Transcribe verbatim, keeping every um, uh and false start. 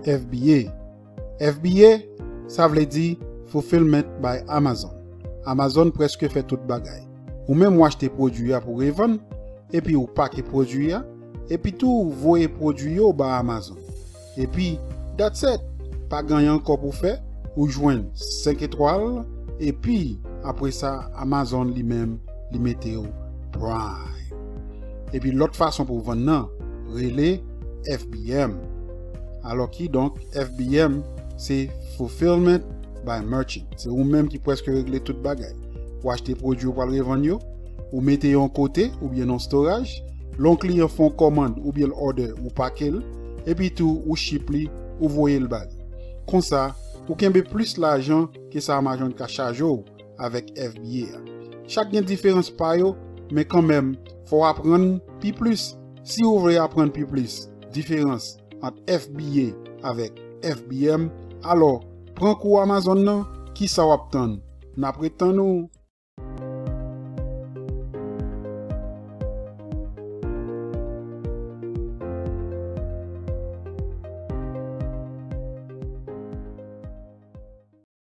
F B A. F B A, sa vle di Fulfillment by Amazon. Amazon prèske fè tout bagay. Ou menm w achte pwodui a pou revann, epi ou pake pwodui a, epi tou ou voye pwodui yo ba Amazon. Epi, that's it. Pa gen anyen ankò pou fè, ou jwenn senk etwal, epi apre sa, Amazon li menm, li mete w Prime. Epi lòt fason pou vann nan, rele F B M. Alò kidonk, F B M, se Fulfillment by Merchant. Se ou menm ki prèske regle tout bagay. Ou achte pwodui ou pral revann yo, ou mete yo yon kote oubyen nan storage, lè yon kliyan fè yon kòmann oubyen l order, ou pake l, epi tou ou ship li, ou voye l ba li. Konsa, ou kenbe plis lajan ke sa Amazon ka chaje w avèk F B A a. Chak gen diferans pa yo, men kanmenm, fò w aprann pi plis. Si ou vle aprann pi plis diferans ant F B A avèk F B M, alò, pran kou Amazon nan, kisa w ap tann? N ap ret tann ou!